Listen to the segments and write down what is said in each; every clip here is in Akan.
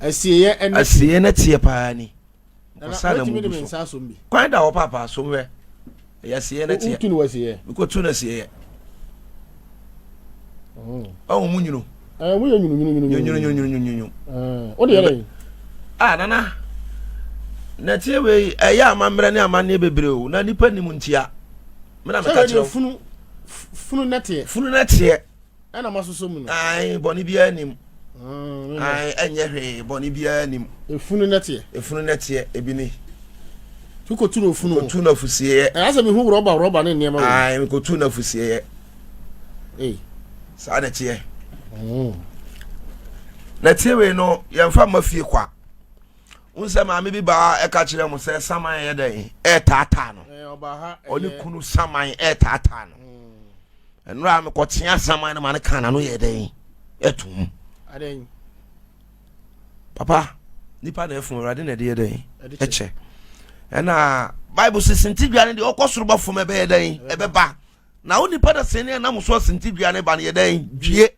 Asieɛ ɛne Asieɛ no teɛ paa ni. Nana, Kɔsa na wotumi de mugu me so. nsa asom bi. Kwan da hɔ paapaa som hwɛ. Ɛyɛ asieɛ no teɛ. Wotu no wasieɛ. Mekɔtu no asieɛ. Ɔho mu nwunu. Ɛɛ, mo yɛ nwunu nwunu nwunu. Nwunu nwunu nwunu nwunu. Ɛɛ, wode yɛ dɛn? Ah, nana. Nɛteɛ wei ɛyɛ amammerɛ ne amanneɛ bebree o na nipa nim ntia. Me na Sɛ meka wei kyerɛ deɛ wo. funu funu nɛteɛ. Funu nɛteɛ. Ɛna masosɔ mu no. Ae, bɔne biara nim. Ae, ɛnyɛ hwee, bɔne biara nim. Efunu nɛteɛ. Efunu nɛteɛ, ebi ni. Kotu no ofunu. Kotu no afusieɛ. Ɛyɛ sɛ mehu rɔba rɔba ne nneɛma wɔ. Ae, kotu no afusieɛ. Ei. Saa na ɛteɛ. Nɛteɛ wei no, yɛmfa mma fie kwa. Wo sɛ maame bi baa ɛka kyerɛ mo sɛ saman yɛ dɛn ɛretaataa no. Ɔne kunu saman ɛretaataa no. Nnora a mekɔtea saman no ma no kaa n'ano yɛ dɛn ɛtom. Papa, nipa na ɛfom Awurade na ɛde yɛ dɛn ɛkyɛ. Ɛna Bible sɛ sintidua no deɛ ɔkɔ soro ba fam ɛbɛyɛ dɛn ɛbɛba. Na wo nipa da sɛn ne ɛnam so sintidua no ba no yɛ dɛn due.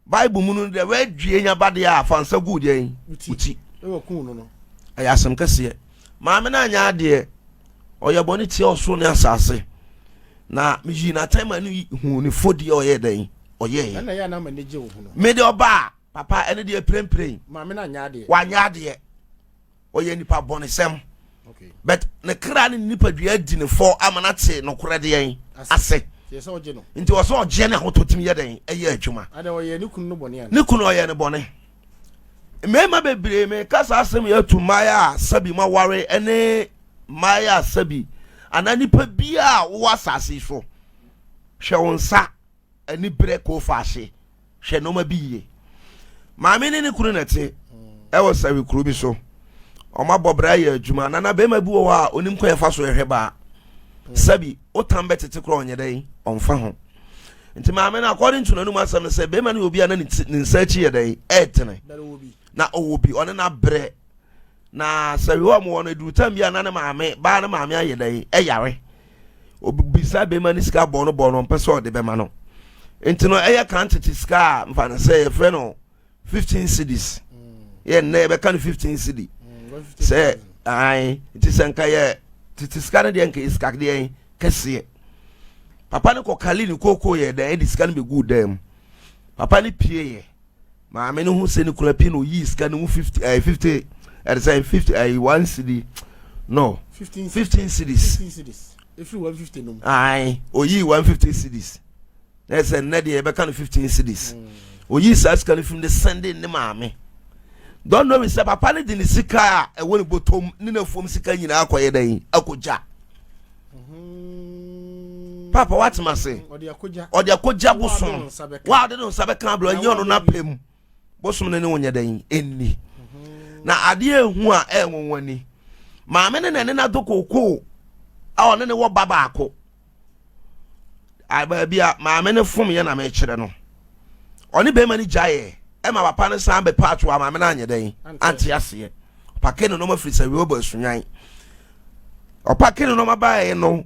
Bible mu no deɛ wɔadwie nya ba deɛ a fa nsa gu deɛ wo ti. Ɛyɛ asɛm kɛseɛ. Maame no anyɛ adeɛ. Ɔyɛ bɔne tia ɔsoro ne asase. Na meyii n'atɛn ma no huu ne fɔdie a ɔyɛɛ dɛn ɔyɛeɛ. Mede ɔbaa papa ɛne deɛ pirempiren. Wanyɛ adeɛ. Ɔyɛ nipa bɔnesɛm. But ne kra ne ne nipadua adi ne fɔ ama no ate nokorɛ deɛn ase. Nti ɔsɛ ɔgyeɛ ne ahotɔ tumi yɛ dɛn ɛyɛ adwuma. Ne kunu ɔyɛ ne bɔne. Mmarima bebree meka saa asɛm yɛ atu mmaeɛ a sɛbi maware ne mmaeɛ a sɛbi anaa nipa biara a wowɔ asase yi so hwɛ wo nsa ani berɛ kɔfa ase hwɛ nneɛma bi yie. Maame ne ne kunu na ɛte ɛwɔ sɛwi kuro bi so. Wɔn abɔ bra yɛ adwuma na na bɛrima bi wɔ hɔ a onim kwan ɛfa so ɛhwɛ baa. Sɛbi wotam bɛtete korɔ ɔnyɛ dɛn ɔmfa ho. Nti maame no according to n'anum asɛm no sɛ bɛrima no yɛ obi a na ne nsa akyi yɛ dɛn ɛɛtene na ɔwɔ bi ɔne n'abrɛ na sɛ wɔ mo wɔ no eduru tam bi a na ne maame baa ne maame ayɛ dɛn ɛyare obisa bɛrima no sika bɔ no bɔ no ɔmpɛ sɛ ɔde bɛma no nti no ɛyɛ kan tete sika a mfa no sɛ yɛfrɛ no 15 cedis yɛ nnɛ yɛbɛka no 15 cedi sɛ ae nti sɛ nka yɛ tete sika no deɛ nka yɛ sika deɛ kɛseɛ papa no kɔkale ne kookoo yɛ dan de sika no bɛguu dan mu papa no pieeɛ maame no ho sɛ ne kura pie na oyii sika no mu 50 ɛɛ 50 ɛde sɛ 50 ɛɛ 1 cedi no 15 cedis ae oyii 150 cedis na ɛsɛ nnɛ deɛ yɛbɛka no 15 cedis oyii saa sika no fim de sɛnde ne maame don't know sɛ papa no de ne sika a ɛwɔ ne bɔtɔm ne n'afuom sika nyinaa akɔyɛ dɛn akɔgya papa watema ase ɔde akɔgya bosom wa ɔde ne nsa bɛka abrɛ ɔnyɛ ɔno n'apɛ mu bosom no ne wo nyɛ dɛn ɛnni na adeɛ ehu a ɛnwonwa ni maame ne na ne na do kookoo a ɔne ne wɔ ba baako baabi a maame no fom yɛ na mekyerɛ no ɔne bɛrima no gyaeɛ ɛma papa no san bɛpa ato a maame no anyɛ dɛn ante aseɛ ɔpake ne nɔɔma firi sɛ wei ɔbɔ asunwan ɔpake ne nɔɔma baeɛ no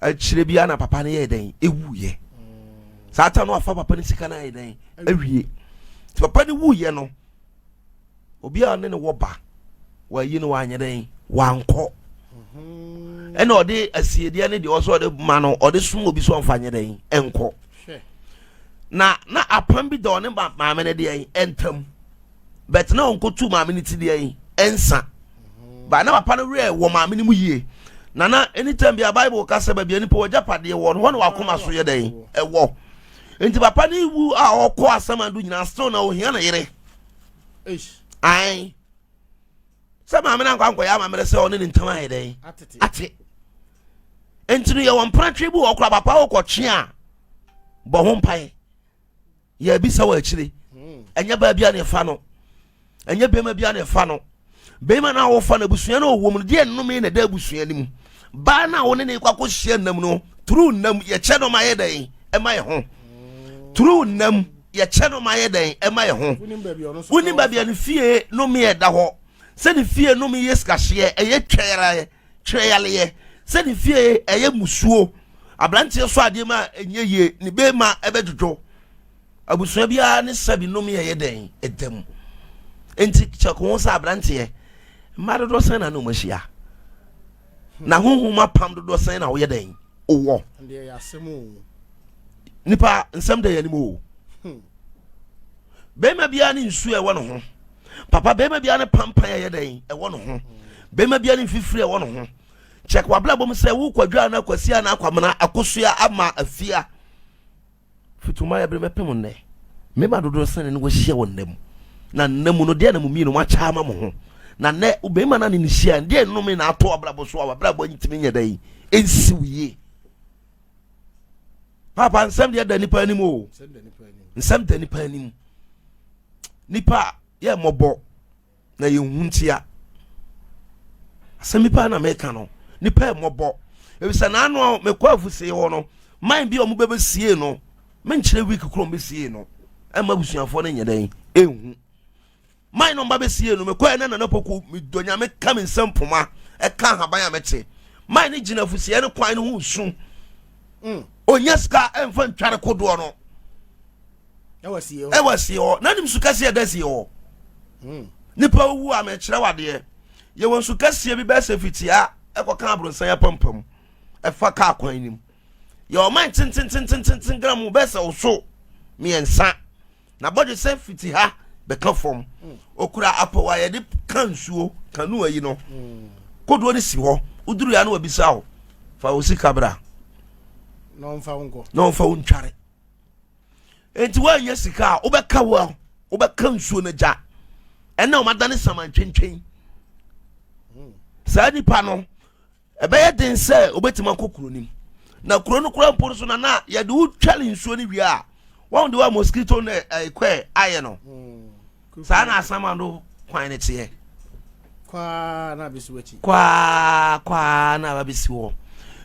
akyire biara na papa no yɛɛ dɛn ɛwuiɛ saa ta no afa papa no sika no ayɛ dɛn awie nti papa no wuiɛ no obi a ɔne ne wɔ ba wayi no wanyɛ dɛn wankɔ ɛna ɔde asiedeɛ ne deɛ ɔsɛ ɔde ma no ɔde som obi so ɔmfa nyɛ dɛn ɛnkɔ na na apam bi da ɔne maame no deɛ ɛntam bɛt na ɔnkɔtu maame no ti deɛ ɛnsa ba na papa no werɛ wɔ maame no mu yie na na anytime bi a bible ka sɛ baabi a nipa wɔ agyapadeɛ wɔ no hɔ na wakoma so yɛ dɛn ɛwɔ nti papa no wu a ɔkɔ asamando nyinaa still na ohia ne yere ae sɛ maame no ankɔ ankɔyɛ amammerɛ sɛ ɔne ne ntam ayɛ dɛn ate nti no yɛwɔ mpratwe bi wɔ kora papa wokɔtwe a bɔ ho mpae yɛbisa wɔ akyire hmm. ɛnyɛ baa bia ne ɛfa no ɛnyɛ bɛrima bia ne ɛfa no bɛrima no a wɔfa no abusua no ɔwɔ mu no deɛ nnome na ɛda abusua no mu baa no a wo ne ne kɔ akɔhyia nnam no turu nnam yɛkyɛ no ma yɛ dɛn ɛma yɛ ho turu nnam yɛkyɛ no ma yɛ dɛn ɛma yɛ ho wonim baabi a ne fie nome ɛda hɔ sɛ ne fie nome yɛ sikahyeɛ ɛyɛ twɛrɛ twɛyaleɛ sɛ ne fie ɛyɛ musuo aberanteɛ so adeɛ mu a ɛnyɛ yie ne bɛrima ɛbɛdwodwo abusua biara ne sɛbi nome ɛyɛ dɛn ɛda mu. Enti kyɛk ho sɛ aberanteɛ, mmaa dodoɔ sɛn na ne wɔn ahyia? Na honhom apam dodoɔ sɛn na woyɛ dɛn wowɔ? Nipa nsɛm da yɛn anim o. Hmm. Bɛrima biara ne nsuo a ɛwɔ ne ho. Papa bɛrima biara ne pampan a ɛyɛ dɛn ɛwɔ ne ho. Bɛrima biara ne mfifiri a ɛwɔ ne ho. Kyɛk w'abrabɔ mu sɛ wokwadwa anaa kwasi anaa akwamena akosua ama afia. Fituma yɛ bere mɛpem nnɛ. Mmarima dodoɔ sɛn ne wɔahyia wɔ nna mu? Na nna mu no, deɛ na mo mmienu moakyɛ ama mo ho? Na nnɛ, barima no ne ne hyia, deɛ nnome na ato abrabɔ so a wabrabɔ ntumi nyɛ dɛn nsiw yie? Papa, nsɛm deɛ da nipa anim o. Nsɛm da nipa anim. Nipa yɛ mmɔbɔ. na yɛnhu ntia asɛm bi paa na meka no nipa mmɔbɔ efisɛ n'ano a mekɔ afusee hɔ no man bi a wɔn bɛbɛsie no menkyerɛ week koro bɛsie no ɛma abusuafoɔ no nyɛ dɛn ɛnhu man no mba bɛsie no mekɔ ɛna nana poku medɔ nyame ka me nsɛm poma ɛka ahaban a mɛte man no gyina afuseɛ no kwan no ho su mm. ɔnya sika ɛmfa ntware kodoɔ no ɛwɔ asie hɔ na nim su kɛseɛ da asie hɔ hmm. nipa wu a mekyerɛ wadeɛ yɛwɔ nsu kɛseɛ bi bɛsɛ fitia ɛkɔka abrɔnsan apampam ɛfa kaa kwan nim yɛ ɔman tententententen gram bɛsɛ ɔso mmiɛnsa na bɔdwe sɛ fiti ha bɛka fam hmm. okura apɔw a yɛde ka nsuo kanu ayi no hmm. kodoɔ no si hɔ woduru ya no wabisa wo fa wo sika bra na ɔmfa wo ntware Enti woannya sika a wobɛka wo wobɛka nsuo no gya ɛna wɔn adane saman twentwen saa nipa no ɛbɛyɛ den sɛ obɛtumi akɔ kuro no mu na kuro no kura mpo no so na na yɛde wo twɛle nsuo no wie a wɔn de wa mosquito no ɛkɔɛ ayɛ no saa na asamando kwan no teɛ kwaa na abɛsi w'akyi kwaa kwaa na abɛsi hɔ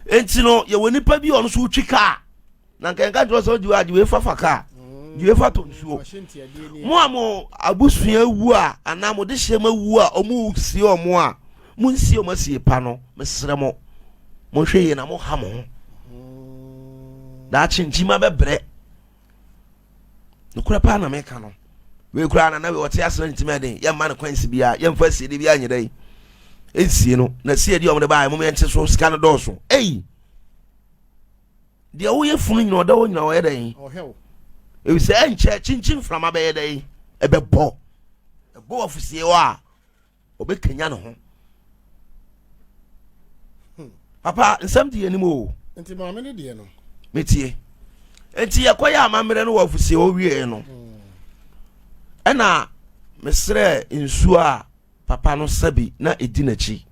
enti no yɛwɔ nipa bi a ɔno nso wotwi kaa na nka nka kyerɛ sɛ ɔgye wei agye wei fa fa kaa gye wei fa tɔ nsuo mo a mo abusua wu a anaa mo de hyɛ mo awu a ɔmo sie ɔmo a mo nsie ɔmo asie pa no mesrɛ mo monhwɛ yie na mo ha mo ho daakye nkyima bɛbrɛ nokorɛ paa na meka no wei koraa na na wei ɔte ase na ne timi ɛden yɛmma no kwan si biara yɛmfa asie de biara nyɛ dɛ nsie no na sie deɛ ɔmo de baa ɛmo yɛnte so sika no dɔɔso ei Deɛ woyɛ funu nyina ɔda hɔ nyina ɔyɛ dɛn? Efisɛ ɛnkyɛ kyinkyin mframa bɛyɛ dɛn? Ɛbɛbɔ. Ɛbɔ wɔ afusie hɔ a, ɔbɛkanya ne ho. Hmm. Papa, nsɛm di anim o. Nti maame ne deɛ no. Metie. Nti yɛkɔyɛ amammerɛ no wɔ afusie hɔ wieɛ no. Hmm. Ɛna mesrɛ nsuo a papa no sɛbi na ɛdi n'akyi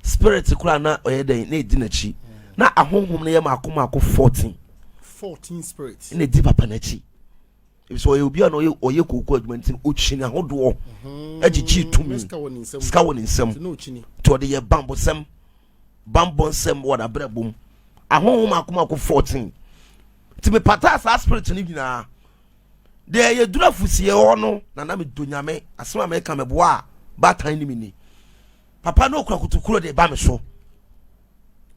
spirit koraa na ɔyɛ dɛn na ɛdi n'akyi na ahonhom no yɛ maako maako 14 14 spirits na ɛdi papa n'akyi ebisɛ ɔyɛ obi a na ɔyɛ ɔyɛ kooko adwuma nti ɔkyini ahodoɔ mhm. agyegye tumi sika wɔ ne nsam nti ɔde yɛ bambɔsɛm bambɔ nsɛm wɔ n'abrabɔ mu ahonhom maako maako 14 nti mepataa saa spirit no nyinaa Deɛ yɛduru afusie hɔ no na na medɔ Nyame asɛm a meka meboa a baatan ne me ni papa no okura kotokuro de ba me so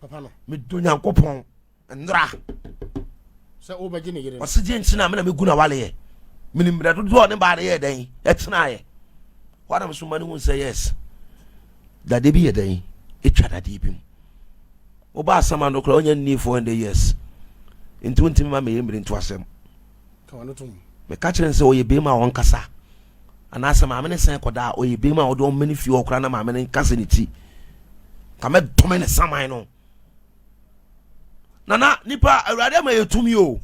papa no medɔ Nyankopɔn nnora sɛ wobɛgye ne yere no ɔse gye nkyena me na megu na waleɛ menim mmerɛ dodoɔ ne baa no yɛ dɛn ɛtenaeɛ hɔ na meso ma no hu sɛ yes dadeɛ bi yɛ dɛn ɛtwa dadeɛ bi mu woba asɛm ano koraa wonya nni 400 years nti wontumi ma meyɛ mmere nto asɛm Meka kyerɛ no sɛ ɔyɛ bɛrima a ɔnkasa anaasɛ maame no sɛn kɔda a ɔyɛ bɛrima a ɔde ɔmmɛ no fie hɔ koraa na maame no nkasa ne ti ka mɛdome ne saman no nana nipa awurade ama yɛ tumi o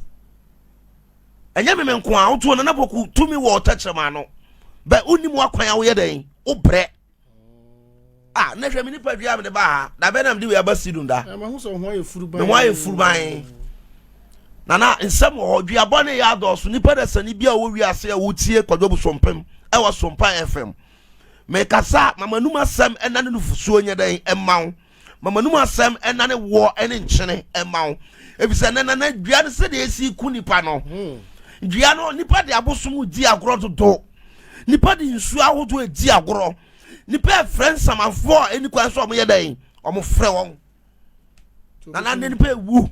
ɛnyɛ meme nko a wotoɔ nana pɔku tumi wɔ ɔtɛkyerɛma ano bɛ wonim wakwan a woyɛ dɛn wobrɛ ah na hwɛ me nipa dua mede ba ha da bɛn na mede wei aba sidon da eh, mahu sɛ ho ayɛ furuban me ho ayɛ furuban nana nsɛm wɔ hɔ duabɔ ne yɛ adɔɔso nipa da sani bi a ɔwɔ wiase a wotie kwadwo bosompem ɛwɔ sompa fm mekasa mama num asɛm ɛna ne nufusuo nyɛ dɛn ɛma wo mama num asɛm ɛna ne woɔ ɛne nkyene ɛma wo efisɛ nana na dua no sɛdeɛ esi ku nipa no hmm. dua no nipa de abosom di agorɔ dodo Nnipa de nsuo ahodoɔ redi agorɔ. Nnipa refrɛ nsamanfoɔ a ɛni kwan sɛ wɔyɛ dɛn, wɔfrɛ wɔn. Nana ne nipa ewu.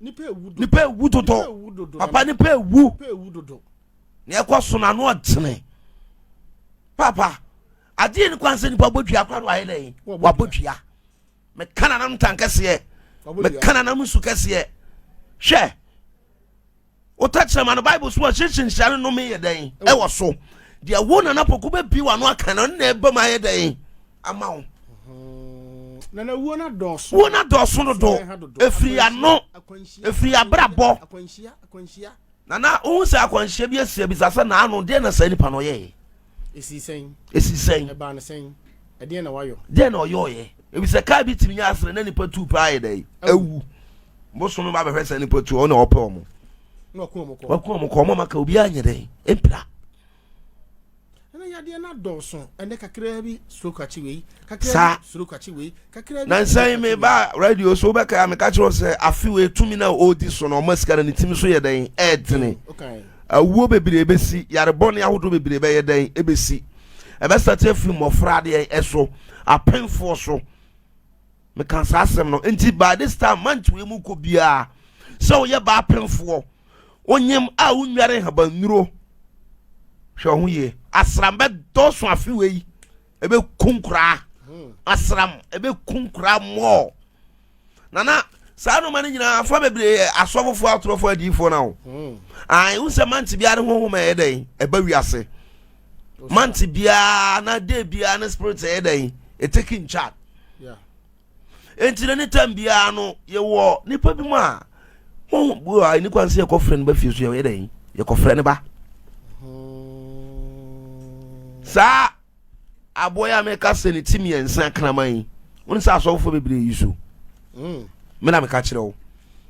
Nipa ewu dodo. Papa nipa ewu. Nea ɛkɔ so no ano ɔdene. Papa. Adeɛ ni kwan sɛ nipa bɔ dua koraa na wayɛ dɛn? Wabɔ dua. Meka nanam ntankɛseɛ. Meka nanam nsu kɛseɛ. Hwɛ. Wo tɛkyerɛma no Bible so wɔhyehyɛ nhyira no nnome yɛ dɛn ɛwɔ so. Deɛ wo nana poku bɛbie w'ano aka no na ɛbam ayɛ dɛn ama wo. Nana wuo no adɔɔso. Wuo no adɔɔso dodo. Ɛfiri ano, ɛfiri abrabɔ. Nana wohu sɛ akwanhyia bi asi abisa sɛ naano deɛ na saa nipa no ɔyɛɛ. Ɛsii sɛn? Ɛsii sɛn? Ɛbaa no sɛn? Ɛdeɛn na wayɔ? Deɛn na ɔyɔɔyɛ? Ebisɛ kaa bi tumi nya asere na nipa tu paa yɛ dɛ awu. Bosom no ba bɛhwɛ sɛ nipa tu ɔna ɔpɛ ɔmo. Na waku ɔmo kɔ. Waku ɔmo kɔ ɔmo maka obiara nyɛ dɛ mpira. Ɛna yadeɛ no adɔɔso ɛnɛ kakraa bi stroke akyi wei kakraa bi stroke akyi wei kakraa bi. Nansa yi me ba radio so wobɛka a meka kyerɛ sɛ afe wei tumi no a ɔredi so no ɔma sika no ne tim so yɛ dɛn ɛɛdene. Awuo bebree bɛsi, yare bɔne ahodoɔ bebree bɛyɛ dɛn ɛbɛsi. Ɛbɛsate afiri mmɔfra adeɛ ɛso, apemfoɔ so. Meka saa asɛm no. Nti by this time month wei mu kɔ biara sɛ woyɛ baa apemfoɔ, wonyem a wonware nhabannuro, hwɛ ho yie. Asram bɛdɔɔso afe wei, ɛbɛku nkoraa. Asram ɛbɛku nkoraa mmɔɔ. Nana, saa nneɛma no nyinaa afa bebree yɛ asɔfofoɔ atorofoɔ adiyifoɔ no o. Hmm. Ayi n sɛ mante biara ne honhom ɛyɛ dɛn ɛba wiase. Mante biara na day biara ne spirit ɛyɛ dɛn ɛtake in charge. Enti na ne tam biara no yɛwɔ nipa bi mu a honhom bi wɔ a ɛni kwan sɛ yɛkɔfrɛ no ba fie so yɛyɛ dɛn yɛkɔfrɛ no ba. Hmm. Saa Aboa yi a meka sɛ ne ti mmiɛnsa kraman yi, wone sɛ asɔfofoɔ bebree yi so. Mm. Me na meka kyerɛ wo.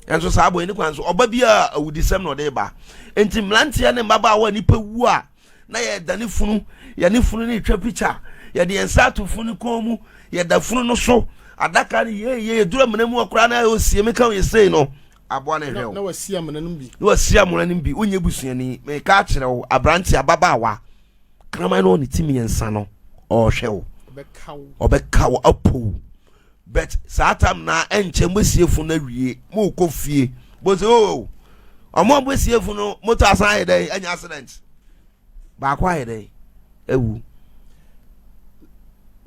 Ɛnso saa aboa yi ne kwan so ɔba bi a awudisɛm na ɔde ba. Enti mmeranteɛ ne mmabaawa nipa wu a na yɛdane funu, yɛne funu ne twa pikya, yɛde yɛn nsa ato funu no kɔn mu, yɛda funu no so, adaka no yeye, yɛduru amena mu ɔkoraa na ɔsie meka wo yɛ sei no, aboa no hwɛ wo. Na wasi amena no bi. Na wasi amena no bi, wonyɛ busuani. Meka akyerɛ wo, aberanteɛ, ababaawa. Kraman no ne ti mmiɛnsa no ɔrehwɛ wo ɔbɛka wo apo but saa tam na ɛnkyɛ moasie funu no awie mokɔ fie bo sɛ o ɔmo a moasie funu no moto asan ayɛ dɛn anya accident baako ayɛ dɛn awu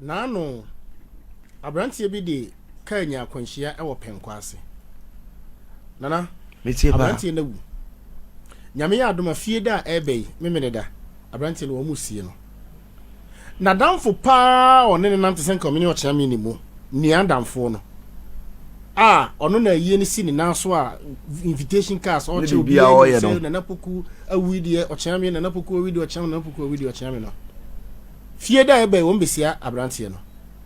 Naano, aberanteɛ bi de kaa nyaa akwanhyia wɔ Pɛnkɔ ase. Nana, aberanteɛ no awu. Nyame yɛ adom a fie da a ɛreba yi, Memeneda, aberanteɛ no wɔn resie no. N'adamfo paa a ɔne no nam te sɛ nka ɔmene ɔkyeame ne mu nua adamfoɔ no a ɔno na ayie no si ne nan so a invitation cards ɔkyɛ obiara nim sɛ Nana Poku awu yi deɛ ɔkyeame, Nana Poku awu yi deɛ ɔkyeame, Nana Poku awu yi deɛ ɔkyeame no. Fie da a ɛba yi wɔn bɛsia aberanteɛ no.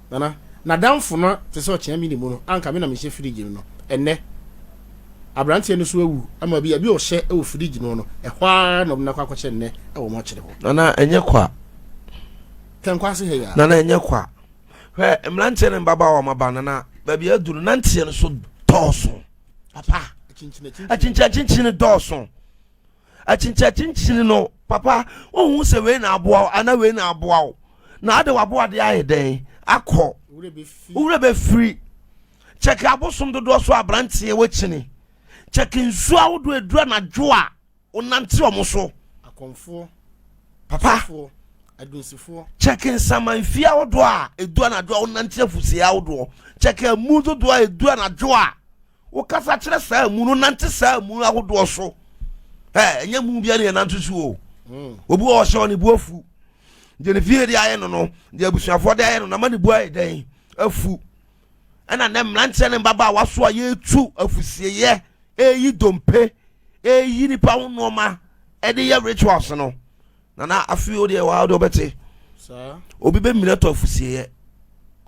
Nana, n'adamfo no te sɛ ɔkyea me ne mu no, anka me na mehyɛ firigye no no. Ɛnnɛ, aberanteɛ no so awu ama bi a bi a ɔhyɛ wɔ firigye no no, ɛhɔ ara na ɔde no akɔ akɔhyɛ nnɛ wɔ mɔkyere hɔ. Nana, ɛnyɛ kwa. Tɛnkwa ase ha yi ara. Nana, ɛnyɛ kwa. Hwɛ, mmeranteɛ ne mmabaawa wɔn aba, Nana, baabi aduru, nanteɛ no so dɔɔso. Papa, akyinkyini dɔɔso. Akyinkyinakyinkyin no, papa, wonhu sɛ wei na aboa wo anaa wei na aboa wo. Na ade w'aboade ayɛ dɛn akɔ? Wo werɛ bɛfiri. Kyɛke abosom dodoɔ so aberanteɛ wakyini. Kyɛke nsuo ahodoɔ ɛduru anadwo a wonante wɔn so. Akɔmfoɔ, Papa, kyɛke nsamanfie ahodoɔ a ɛduru anadwo a wonante afusie ahodoɔ. Kyɛke amu dodoɔ a ɛduru anadwo a Wokasa kyerɛ saa mu no, nante saa mu ahodoɔ so. Ɛ ɛnyɛ mu biara na yɛnante so o. Hmm. Obi wɔ ɔhyɛ ɔne bu afu. Deɛ ne fie de ayɛ no no, deɛ abusuafoɔ de ayɛ no, nama ne bu ayɛ dɛn afu. Ɛna nɛ mmeranteɛ ne mmabaawa so a yɛretu afusieyɛ, ɛreyi dompe, ɛreyi nipa ho nneɛma, ɛde yɛ rituals no. Nana afei wo deɛ waa deɛ wobɛte. Obi bɛmina tɔ afusieɛ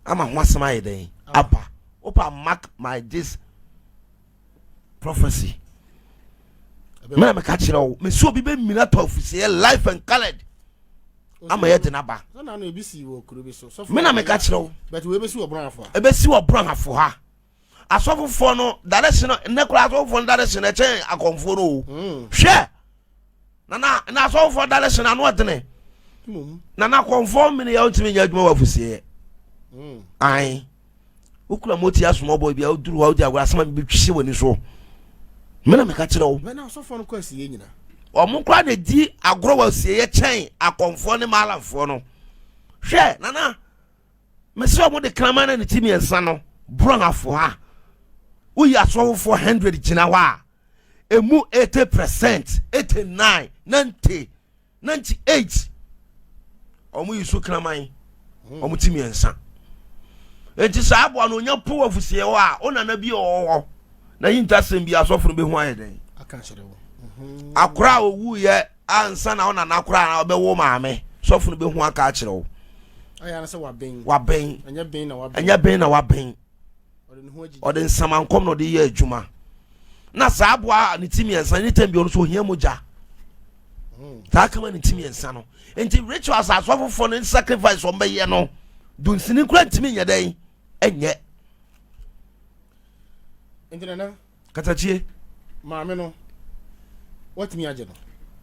ama ho asɛm ayɛ dɛn aba. Wopa mark my this prophecy. Mena meka kyerɛ wo mesi obi bɛmina tɔ afusieɛ life and colored ama yɛ de n'aba. Mena meka kyerɛ wo. Ɛbɛsi wɔ Brɔhafo ha. Asɔfofoɔ no direction no nnɛ koraa asɔfofoɔ no direction ɛkyɛn akɔmfoɔ no o. Hmm. Hwɛ nana na asɔfofoɔ direction ano ɔdene. Nana akɔmfoɔ mmene yɛ ɔntumi nyɛ adwuma wɔ afusieɛ. Hmm. Ae wokura moti asomɔ bɔ bi a woduru hɔ a wodi agorɔ asɛm a bɛtwi hyɛ w'ani so. Mena meka kyerɛ wo. Wɔn koraa na di agorɔ wɔ asieɛ kyɛn akɔmfoɔ ne maalamfoɔ no. Hwɛ nana, mesɛ ɔmo de kraman na ne ti mmiɛnsa no borɔnafo ha. Woyi asɔfofoɔ 100 gyina hɔ a, emu 80%, 89, 90, 98 ɔmo yi so kraman ɔmo ti mmiɛnsa. Nti saa aboa no onya po afusie hɔ a, ɔnana bi ɔwɔ hɔ na yi ntasɛm bi asɔfo no bɛhu ayɛ dɛn. Akora a owu yɛ ansa na ɔnana akora a ɔbɛwo maame, sɔfo no bɛhu aka akyerɛ wo. Wabɛn, ɛnyɛ bɛn na wabɛn. Ɔde nsamankɔm na ɔde yɛ adwuma. Na saa aboa ne ti mmiɛnsa ne tɛm bi, ɔno nso ohia mogya. Saa kama ne ti mmiɛnsa no nti, rituals asɔfofoɔ no sacrifice wɔn bɛyɛ no, dunsini kura ntumi nyɛ dɛn ɛnyɛ. Nti nana. Katakyie. Maame no, watumi agye no.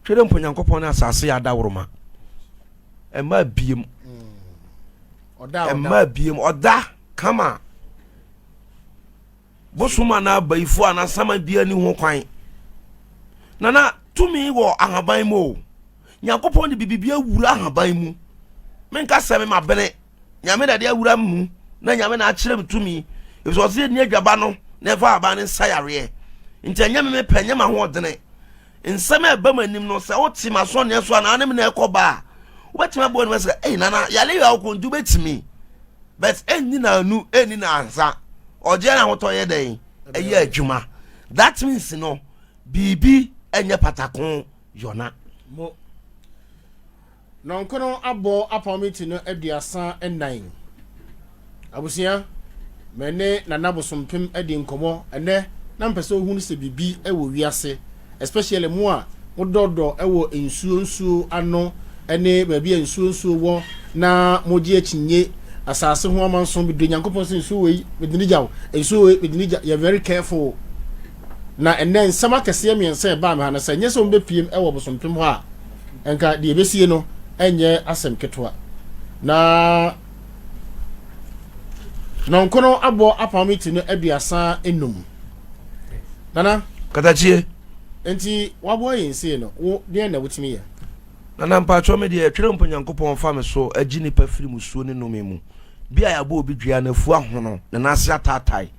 Twere mpo Nyankopɔn ne asase yɛ adaworoma. Ɛma biem. Ɛma biem ɔda kama. Bosom anaa abayifo anaa saman biara ni ho kwan. Nana, tumi wɔ ahaban mu o. Nyankopɔn de biribi awura ahaban mu. Menka sɛ me ma bene. Nyame na de awura mu na Nyame na akyerɛ me tumi. Efisɛ ɔsɛ yɛnni adwaba no na ɛfa ahaban no nsa yareɛ. Nti ɛnyɛ me mepɛ, ɛnyɛ m'ahoɔdene. Nsɛm a ɛba m'anim no, sɛ wote m'asɔneɛ so anaa ne me na ɛkɔ ba a, wobɛtumi abɔ anim sɛ, ei nana, yare yi a wokɔ nti wobɛtumi. But ɛnni n'anu, ɛnni n'ansa. Ɔgyeɛ na ahotɔ yɛ dɛn? Ɛyɛ adwuma. That means no, biribi ɛnyɛ patako yɔna. Mo. Nɔnkono abɔ apam ti no 34. Abusua, me ne Nana Bosompem adi nkɔmmɔ ɛnɛ na mpɛ sɛ ohunu sɛ biribi wɔ wiase, especially mo a modɔdɔ wɔ nsuo nsuo ano ne baabi a nsuo nsuo wɔ na mogye akyinnye asase ho amanso. Medɔ Nyankopɔn sɛ nsuo wei mede ne gya wo, nsuo wei mede ne gya. Yɛ very careful. Na ɛnɛ nsɛm akɛseɛ mmiɛnsa ɛbaa me ha no, sɛ nyɛ sɛ wɔbɛpiem wɔ Bosompem hɔ a, nka deɛ ɛbɛsie no ɛnyɛ asɛm ketewa. Na nɔnkono abɔ apam ti no 35. Nana. Katakyie. Nti waboa yɛn sei no, wo deɛn na wotumi yɛ? Nana mpakyɛw, me deɛ Twerɛ mpo Nyankopɔn fa me so agye nipa firi musuo ne nnome mu. Bi a yɛabɔ obi dua na afu ahono ne nan ase ataatae.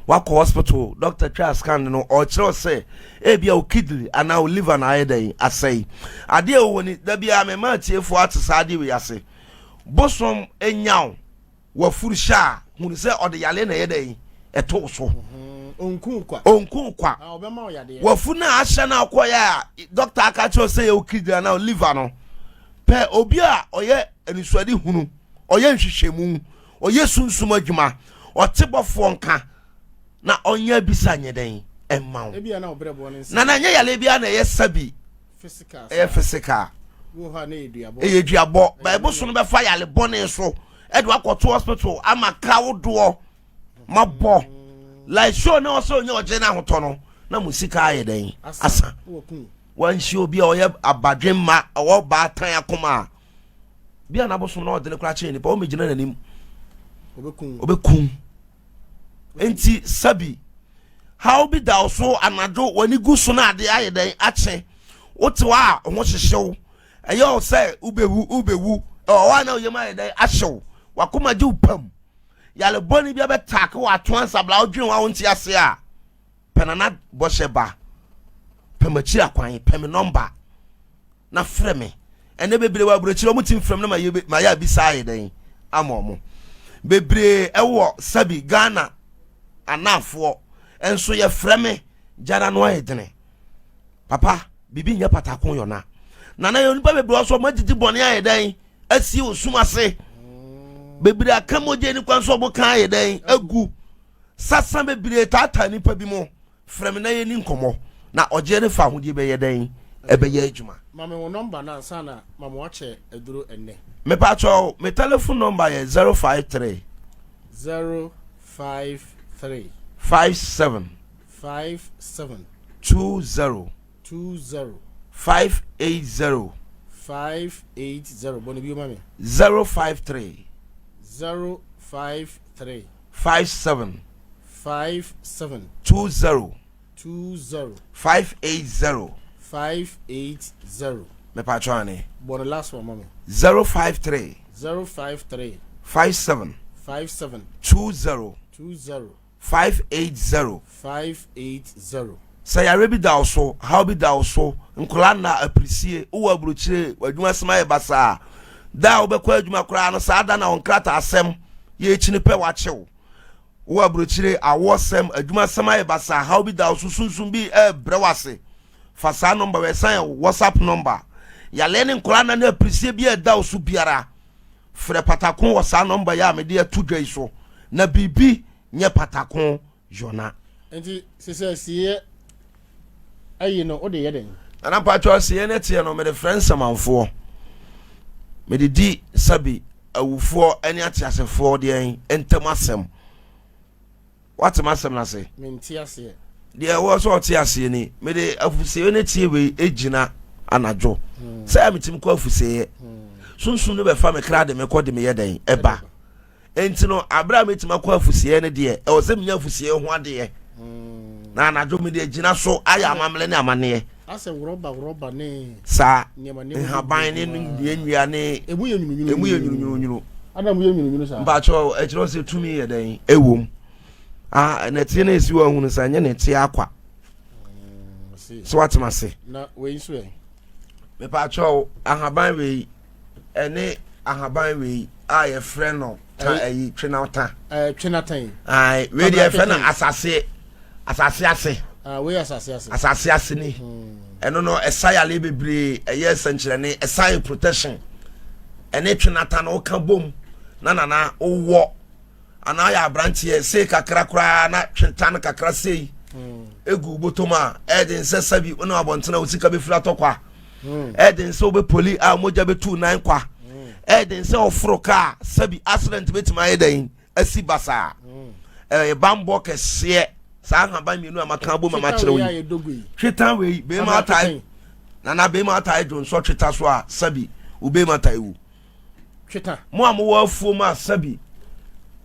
Wakɔ hospital, doctor twaa scan no, ɔrekyerɛ wo sɛ ebi a wo kidney anaa wo liver na ayɛ dɛn asɛe. Adeɛ a ɛwɔ hɔ ni, da biara mema atiefoɔ ate saa adeɛ wei ase. Bosom nya wo wafuru hyɛ a, hunu sɛ ɔde yale na ɛyɛ dɛn ɛto wo so. Ɔnku kwa. Ɔnku kwa. Ah, ɔbɛma wo yadeɛ. Wafu no a ahyɛ no akɔyɛ a dɔkta aka kyerɛ sɛ yɛ wo kidney anaa liver no, pɛ obi a ɔyɛ anisoade hunu, ɔyɛ nhwehwɛmu, ɔyɛ sunsum adwuma, ɔte bɔfoɔ nka na ɔnyɛ abisa nyɛ dɛn ɛmma wo. Ebia na ɔbrɛboɔ no nsa. Na na nyɛ yale biara na ɛyɛ sabi. Ɛyɛ physical. Ɛyɛ duabɔ. Bɛɛbo so no bɛfa yale bɔne so ɛde wakɔto hospital ama ka wodoɔ mabɔ like show na ɔsɛ onye ɔgye no ahotɔ no na mo sika ayɛ dɛn asa. Wanhyia obi a ɔyɛ abadwemma, ɔwɔ baatan akoma a bi a n'abosom na ɔde no koraa kyerɛ nipa ɔmɛgyina n'anim ɔbɛkum. Nti sabi haw bi da wo so anadwo, w'ani gu so na ade ayɛ dɛn akye, wote hɔ a ho hyehyew, ɛyɛ wo sɛ wobɛwu wobɛwu, ɛwɔ hɔ a na woyam ayɛ dɛn ahyew, wakoma gye wo pam, yare bɔne bi abɛtaake wɔ ato ansabla, wodwene ho a wonte ase a, pɛ nana bɔhyɛ ba, pɛ m'akyiri akwan, pɛ me nɔmba na frɛ me. Ɛnɛ bebree wɔ aburokyire, ɔmo ti mfrɛ me na mayɛ abisa ayɛ dɛn ama ɔmo. Bebree ɛwɔ sabi Ghana anaafoɔ nso yɛfrɛ me gyara no ayɛ dene. Papa, biribi nyɛ patako yɔna. Nana, yɛ onipa bebree ɔsɔ ɔmo adidi bɔne ayɛ dɛn asie osum ase. Bebree aka mogya ni kwan so ɔmo kan ayɛ dɛn agu. Sasa bebree taataa nipa bi mo. Frɛ me na yɛni nkɔmmɔ na ɔgyeɛ ne fa ahodie bɛyɛ dɛn ɛbɛyɛ adwuma. Ma me wo nɔmba no ansa na ma mo akyɛ aduro ɛnnɛ. Mepakyɛw, me telephone number yɛ 053. 053. 57. 57. 20. 20. 580. 580. Bɔ ne bio ma me. 053. 053. 57. 57. 20. 20. 580. 580. Mepakyɛw ane. Bɔ no last one ma me. 053. 053. 57. 57. 20. 20. 580. 580. Sɛ yare bi da wo so, haw bi da wo so, nkwadaa nna apirisie, wowɔ aburokyire, w'adwuma sɛm ayɛ basaa, da a wobɛkɔ adwuma koraa no, saa da na wo nkrataasɛm yɛrekyini pɛ wakyew. Wowɔ aburokyire, awoɔsɛm, adwumasɛm ayɛ basaa, haw bi da wo so, sunsum bi ɛrebrɛ wo ase. Fa saa nɔmba wei, ɛsan yɛ WhatsApp nɔmba. Yaleɛ ne nkwadaa nna ne apirisie bi a ɛda wo so biara, frɛ Patako wɔ saa nɔmba yi a mede ato dwa yi so, na biribi nyɛ Patako Yona. Nti sesɛ sieɛ ayi no wode yɛ dɛn? Nana mpakyɛw sieɛ no teɛ no mede frɛ nsamanfoɔ mede di sabi awufoɔ ne ateasefoɔ deɛn ntam asɛm wate m'asɛm no ase? Mente aseɛ. Deɛ ɛwɔ sɛ ɔte aseɛ ni mede afuseɛ no tie wei gyina anadwo hmm. sɛ metumi kɔ afuseɛ hmm. sunsum no bɛfa me kra de mekɔ de meyɛ dɛn ɛba Enti no, bere a metumi akɔ afusiɛ no deɛ, ɛwɔ sɛ menya afusiɛ ho adeɛ. Hmm. Na anadwo mede agyina so ayɛ amammerɛ ne amanneɛ. Asɛ worɔba worɔba ne. Saa nhaban ne nnua nnua ne. Emu yɛ nwununwunu. Emu yɛ nwununwunu. Ada mu yɛ nwununwunu saa. Mpakyɛw ɛkyerɛ sɛ tumi yɛ dɛn ɛwom. Ah, nɛteɛ no esi wɔ ahunu sa nyɛ nɛteɛ akwa. Hmm, so watem ase. Na wei nso ɛ. Mepakyɛw ahaban wei. ɛne ahaban wei a yɛfrɛ no ta ɛyi twenata. Ɛɛ twenata yi. Ayi wei deɛ yɛfrɛ no asase asase ase. Ah wei asase ase. Asase ase ni. Hmm. Ɛno no ɛsa yale bebree ɛyɛ sɛnkyerɛnne ɛsa yɛ protection ɛne twenata no woka bom na nana wowɔ. anaa yɛ aberanteɛ sei kakra koraa na tweta no kakra sei hmm. egu bɔtɔm a ɛde nsɛ sɛbi wo ne abɔntene a wo sika bɛfiri atɔ kwa hmm. ɛde nsɛ wobɛpoli a mogya bɛtu nan kwa hmm. ɛde nsɛ ɔforo kaa sɛbi accident bɛtumi ayɛ dɛn asi basaa ɛyɛ bambɔ kɛseɛ saa nhaban mmienu a maka abom a makyerɛ wo yi tweta wei bɛrima atae nana bɛrima atae dwonsɔ tweta so a sɛbi wo bɛrima atae wu tweta. Mo a mowɔ afuom a sɛbi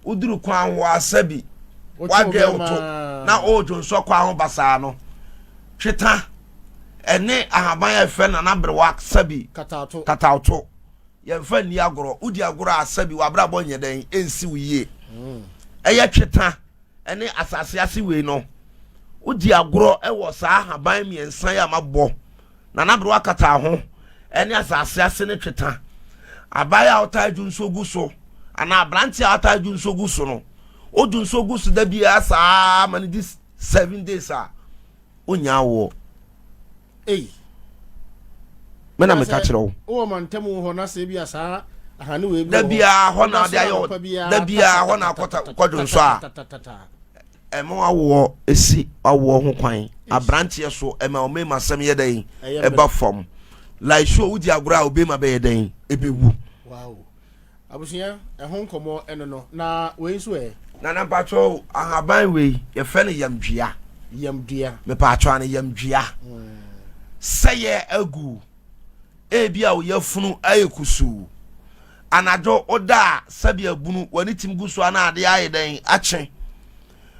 woduru kwan ho a sɛbi wadwɛ wo to na ɔredwonsɔ kwan ho basaa no tweta ɛne ahaban a ɛfɛ nana berewa sɛbi kataato yɛmfa nni agorɔ wodi agorɔ a sɛbi wabrabɔ nyɛ dɛn ɛnsi wo yie mm. ɛyɛ tweta ɛne asase ase wei no wodi agorɔ ɛwɔ saa ahaban mmiɛnsa yi a mabɔ Nana Berewa kataa ho ne asase ase ne tweta. Abaayewa a ɔtaa dwu nsuo gu so anaa aberanteɛ a ɔtaa dwu nsuo gu so no, wodwu nsuo gu so da biara saa ma no di 7 days a wonya awoɔ. Ei. Me na meka kyerɛ wo. Wowɔ mantam hɔ na sɛ bi a saa ahane wei bi da biara hɔ na ɔde ayɛ da biara hɔ na akɔta kɔdwo nso a Ɛma w'awoɔ si w'awoɔ ho kwan. Abranteɛ so ɛma ɔmɛma asɛm yɛ dɛn ɛba fam. Like so wodi agorɔ a obɛma bɛyɛ dɛn ɛbɛwu. Wow. Abusua ɛho nkɔmɔ ɛno no na wei nso ɛ. Nana mpatsɔ ahaban wei yɛfrɛ no yamdua. Yamdua. Mepatwɔ ano yamdua. Sɛ yɛ agu. Ebia wo yafunu ayɛ kusuu. Anadwo woda a, sɛbe abunu, w'ani tim gu so a na adeɛ ayɛ dɛn akye.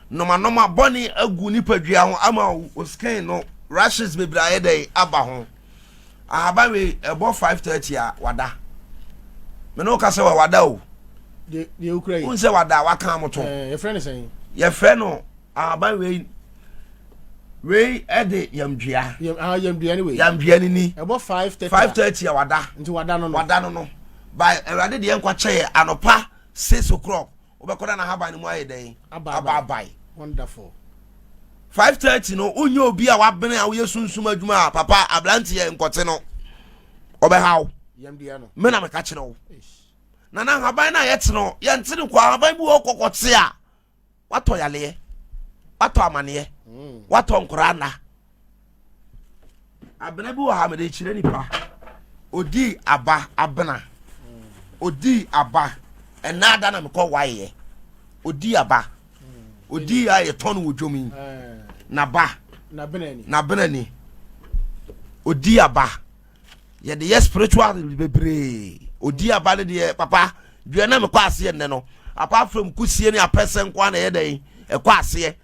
Nomanoma bɔne agu nipadua ho ama wo skin no rashes bebree ayɛ dɛn aba ho. Ahaban wei ɛbɔ 5:30 a wada. Me ne wo ka sɛ wada o. Deɛ okura yi. Wohu sɛ wada waka amoto. Yɛfrɛ no sɛn? Yɛfrɛ no Ahaban wei wei ɛde yamdua. Yam ah yamdua ni wei. Yamdua ni ni. Ɛbɔ 5:30. 5:30 a wada. Nti wada no no. Wada no no. By Awurade deɛ nkwa kyɛ yɛ anɔpa 6 o'clock wobɛkɔ na n'ahaban no mu ayɛ dɛn? Aba abae. Wonderful. 5:30 no wonyɛ obi a wabene a woyɛ sunsum adwuma a papa aberanteɛ nkɔte no ɔbɛhaw. Yamdua no. Me na meka kyerɛ wo. Na n'ahaban no a yɛte no yɛnte no kɔ ahaban bi wɔ kɔkɔte a watɔ yaleɛ watɔ amaneɛ mm. watɔ nkoraa nna abena bi wɔ ha mede kyerɛ nipa odii aba abena odii aba ɛna ada na mekɔ waeɛ odii aba odii a yɛtɔn wɔ dwom yi eh. naba nabena ni odii aba yɛde yɛ spiritual bebree odi aba no deɛ papa dua na mekɔ aseɛ nnɛ no apart from kusie ne apɛsɛ nko ara na ɛyɛ dɛn ɛkɔ aseɛ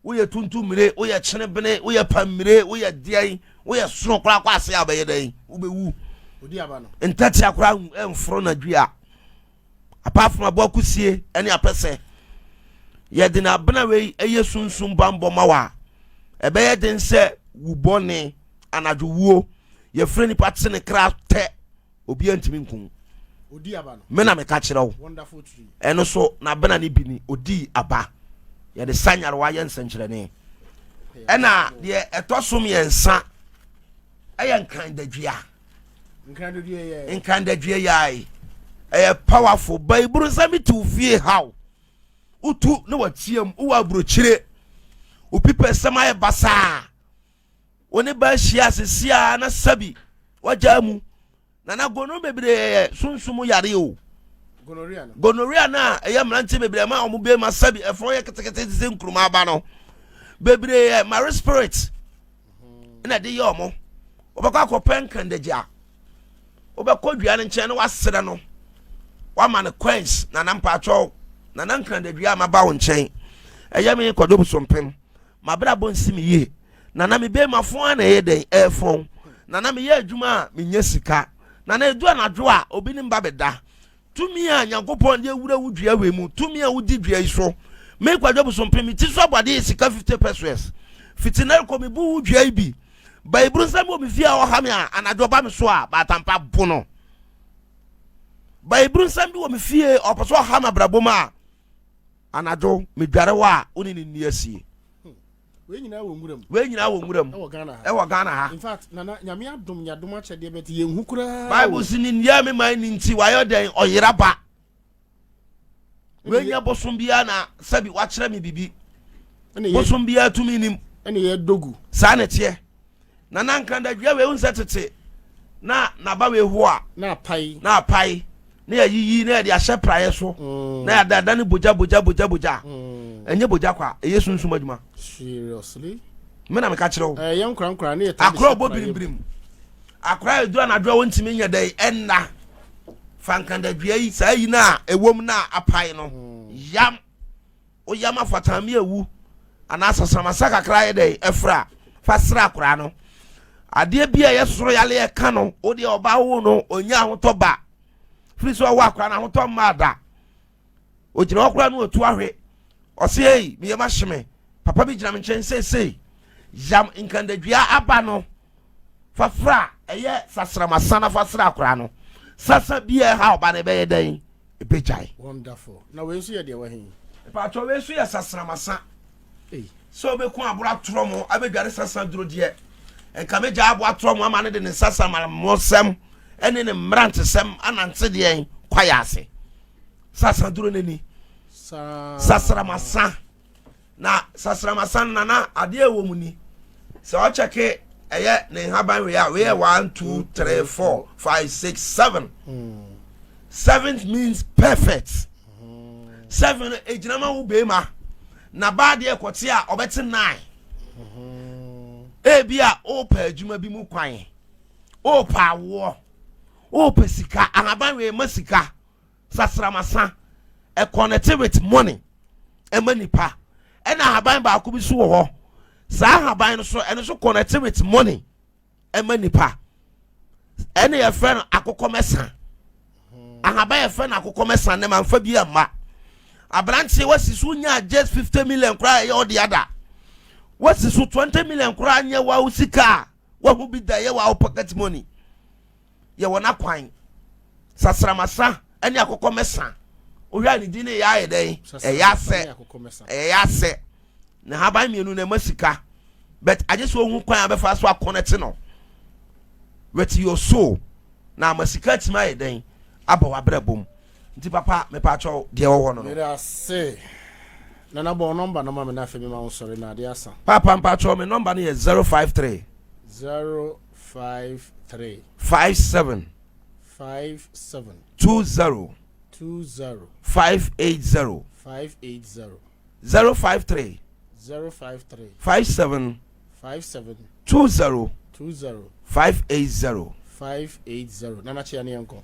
woyɛ tuntummire woyɛ kyenebene woyɛ pammire woyɛ deɛn woyɛ sono koraa kɔ aseɛ a wobɛyɛ dɛn wobɛwu. Ntatea koraa mforo na dua. Apart from aboa kusie ne apɛsɛ, yɛde n'abena wei ɛyɛ sunsum bammɔ ma wa. Ɛbɛyɛ den sɛ wu bɔne anadwo wuo yɛfrɛ nipa te ne kra tɛ obiara ntumi nku. Me na meka kyerɛ wo. Ɛno so n'abena no bi ni odii aba. Yɛde sa nyarewa yɛ nsɛnkyerɛnne. Ɛna deɛ ɛtɔ so mmiɛnsa ɛyɛ nkran dadua. Nkran dadua yɛ ɛyɛ powerful. Bayiburu nsɛm bi te fie haw. Wotu ne wateam wowɔ aburokyire. Opi pɛ sɛm ayɛ basaa. Wo ne ba ahyia asese a na sabi wagyaa mu. Nana gono bebree yɛ sunsum yare o. Gonorrhea no a ɛyɛ mmeranteɛ bebree ma wɔn bɛrima sabi ɛfɔn yɛ ketekete te sɛ nkuruma aba no bebree yɛ mare spirit ɛna ɛde yɛ wɔn. Wɔbɛkɔ akɔpɛ nkandagya, wobɛkɔ dua no nkyɛn na wasrɛ no wama no coins. Nana mpaatwɔw, nana nkandadua a maba wo nkyɛn ɛyɛ me kɔdwo bosompem mabrabɔ nsi me yie. Nana me bɛrima fon a na ɛyɛ dɛn ɛɛfɔn. Nana meyɛ adwuma a menya sika. Nana edu anadwo a obi ne mba bɛda. Tumi a Nyankopɔn de awura wo dua wei mu, tumi a wodi dua yi so, me Kwadwo Bosompem me ti so abɔde yɛ sika 50 pesewas fiti na rekɔ mebu wo dua yi bi. Bayiburu nsɛm wɔ me fie a ɔha me a anadwo ɔba me so a baatampa bo no. Bayiburu nsɛm bi wɔ me fie ɔpɛ sɛ ɔha me abrabɔ mu a anadwo medware wɔ a wo ne ne nni asie. Wei nyinaa wɔ nwura mu. Wei nyinaa wɔ nwura mu. Ɛwɔ Ghana ha. Ɛwɔ Ghana ha. In fact, nana Nyame adom nyadom akyɛdeɛ bɛte yɛn hu koraa. Bible si ne nnua me man ne nti wayɛ dɛn ɔyera ba. Wei nyɛ bosom biara na sɛbi wakyerɛ me bibi. Bosom biara tumi nim. Ɛne yɛ dogu. Saa na ɛteɛ. Nana nkrandadua wei nsɛ tete na naba wei ho a. Na apae. Na apae. Na yɛyiyi na yɛde ahyɛ praeɛ so. Na yɛde ada ne bogya bogya bogya bogya. Ɛnyɛ bogya kwa, ɛyɛ sunsum adwuma. Seriously? Me na meka kyerɛ wo. Ɛyɛ nkora nkora ne yɛ ta de Akora ɔbɔ birimbirim. Akora edu anadwo a wɔntumi nyɛ dɛ ɛnna. Fa nkandadua yi saa yi na ɛwom na apae no. Yam. Woyam afatame ewu anaa sasramasa kakra yɛ dɛ ɛfra fa sra akora no. Adeɛ bi a ɛyɛ soro yale ɛka no, wo deɛ ɔba wo no onya ahotɔ ba. Firi sɛ ɔwɔ akora no ahotɔ mmaa da. Ogyina hɔ koraa no otu ahwe. Ɔse ei, meyam ahye me. Papa bi gyina me nkyɛn seesei. Yam nkandadua aba no fa fra ɛyɛ sasramasa na fa sra akora no. Sasa bi a ɛha ɔba no ɛbɛyɛ dɛn? Ɛbɛgyae. Wonderful. Na wei nso yɛ deɛ wɔ he? Mpaatɔ wei nso yɛ sasramasa. Sɛ wobɛku aboa atorɔ mo abɛdware sasa duro deɛ, nka mɛgya aboa atorɔ mo ama no de ne nsasamamosɛm ɛne ne mmerantesɛm anante deɛn kwaeɛ ase. Sasa duro n'ani. Sasramasa. Na sasramasa no nana adeɛ ɛwɔ mu ni. Sɛ ɔkyɛke ɛyɛ ne nhaban wei a, wei yɛ 1 2 3 4 5 6 7. Seven means perfect. 7 egyina ma wo bɛrima. Na baa deɛ kɔte a ɔbɛte 9. Ebi a ɔrepɛ adwuma bi mu kwan, ɔrepɛ awoɔ, ɔrepɛ sika, ahaban wei ma sika. Sasramasa ɛconnect with money ɛma nipa. Ɛna ahaban baako bi so wɔ hɔ, saa ahaban no so ɛno so connect with money ɛma nipa. Ɛna yɛfrɛ no akokɔmɛsa. Ahaban yɛfrɛ no akokɔmɛsa ne ma nfa bi ama aberanteɛ wasi so nya just 50 million koraa ɛyɛ ɔde ada wasi so 20 million koraa nyɛ wa sika a wahu bi da ɛyɛ wa pocket money. Yɛwɔ n'akwan sasramasa ɛne akokɔmɛsa. Wohwɛ a ne din no yɛ ayɛ dɛn? Ɛyɛ asɛ, ɛyɛ asɛ na haban mmienu na ɛma sika, but agye sɛ ohun kwan a bɛfa so aconnect no with your soul na ama sika atumi ayɛ dɛn aba w'abrabɔ mu. Nti papa mepaakyɛw deɛ ɛwɔ hɔ no. Mede ase. Nana, bɔ nɔmba no ma me na afei mema wo sɔre na ade asa. Papa mpaakyɛw, me nɔmba no yɛ 053 053 57 57 20 20 580 580. 053 053 57 57 20 20 580. 580. Nana, kyea ne yɛnkɔ.